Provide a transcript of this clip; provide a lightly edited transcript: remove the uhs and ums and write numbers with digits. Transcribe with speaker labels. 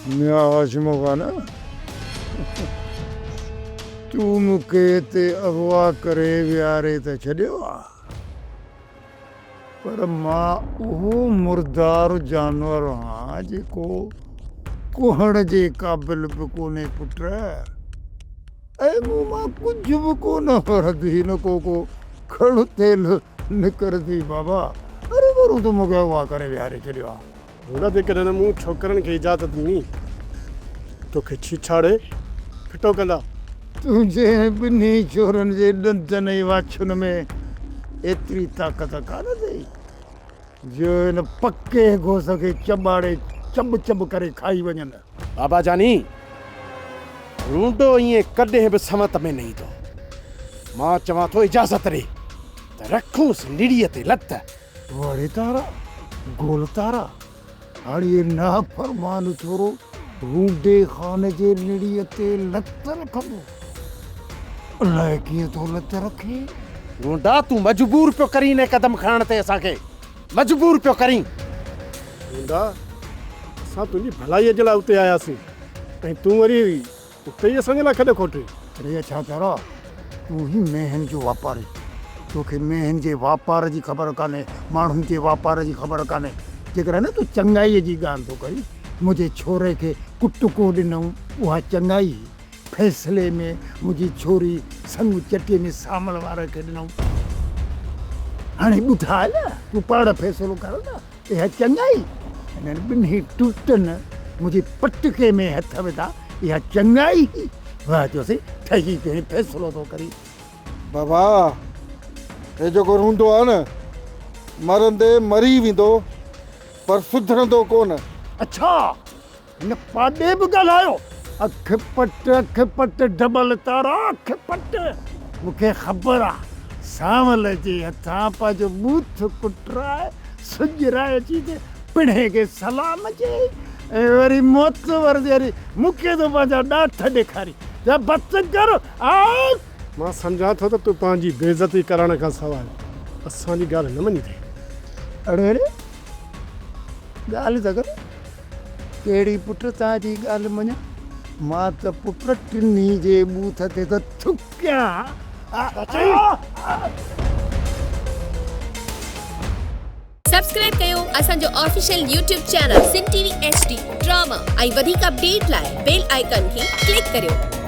Speaker 1: ميان هاشم خان، تون مون کي هتي اغوا ڪري ويهاري ته ڇڏيو آ، پر مان اهو مردار جانور آهيان جيڪو ڪهڻ جي قابل به ڪونهي پٽ، ۽ مون مان ڪجهه به ڪونه ورندي، نه ڪو ڪو کڙ تيل نڪرندي بابا، اري ورون تون مون کي اغوا ڪري ويهاري ڇڏيو آ.
Speaker 2: هن جيڪڏهن مون ڇوڪرن کي اجازت ڏني، توکي ڇيڇاڙي ڦٽو ڪندا.
Speaker 1: تنهنجي ۽ ٻنهي ڇورن جي ڏندن ۽ واڇن ۾ ايتري طاقت ڪانه اٿئي، جو هن پڪي گوس کي چٻاڙي چٻ چٻ ڪري کائي وڃن.
Speaker 3: بابا جاني، رونڊو ائين ڪڏهن به سنوت ۾ نه ايندو. مان چوان ٿو اجازت ڏي ته رکونس نڙيء تي لت.
Speaker 1: وڙي تارا، گول تارا، هاڻي هي نافرمان ڇورو رونڊي خان جي نڙيء تي لت رکندو. الائي ڪيئن ٿو لت رکي.
Speaker 3: رونڊا، تون مجبور پيو ڪرين انهي قدم کڻڻ تي اسان کي مجبور پيو ڪرين.
Speaker 2: رونڊا، اسان تنهنجي ڀلائيء جي لاء اتي آياسين ۽ تون وري اتي ئي اسان جي لاء کڏ کوٽي.
Speaker 1: اڙي اڇا تارا، تون هي مينهن جو واپاري، توکي مينهن جي واپار جي خبر ڪانهي، ماڻهن جي واپار جي خبر ڪانهي. جيڪڏهن نه تون چڱائيء جي ڳالهه ٿو ڪرين، منهنجي ڇوري کي ڪٽڪو ڏنئون، اها چڱائي هئي. فيصلي ۾ منهنجي ڇوري سڱ چٽيء ۾ سانول واري کي ڏنئون. هاڻي ٻڌاء نه، تون پاڻ فيصلو ڪر نه. اها چڱائي هنن ٻنهي ٽوٽن منهنجي پٽڪي ۾ هٿ وڌا، اها چڱائي هئي. واهه جو سائين ٺهي پيو فيصلو ٿو ڪرين.
Speaker 4: بابا هي جيڪو روندو آ نه مرندي مري ويندو پر سڌرندو ڪونه.
Speaker 1: اڇا هن پاڏي به ڳالهايو. اک پٽ اک پٽ ڊبل تارا اک پٽ. مون کي خبر آ سانول جي هٿان پنهنجو ٻوٿ ڪٽرائي سڄرائي اچي ته پڻهين کي سلام چئي ۽ وري معتبر جهڙي مون کي ٿو پنهنجا ڏاٺ ڏيکاري. جا بس ڪر آء.
Speaker 2: مان سمجهان ٿو ته تون پنهنجي بي عزتي ڪرائڻ کان سواء اسان جي ڳالهه نه مڃيندين.
Speaker 1: اڙي اڙي ڳالهه ته ڪر. ڪهڙي پٽ تان جي ڳالهه مڃان. مان ته پٽ ٽنهي جي ٻوٿ تي ٿو ٿڪيان.
Speaker 5: سبسڪرائب ڪيو اسان جو official YouTube channel Sindh T V H D drama ۽ وڌيڪ اپڊيٽ لاء بيل آئيڪان کي ڪلڪ ڪريو.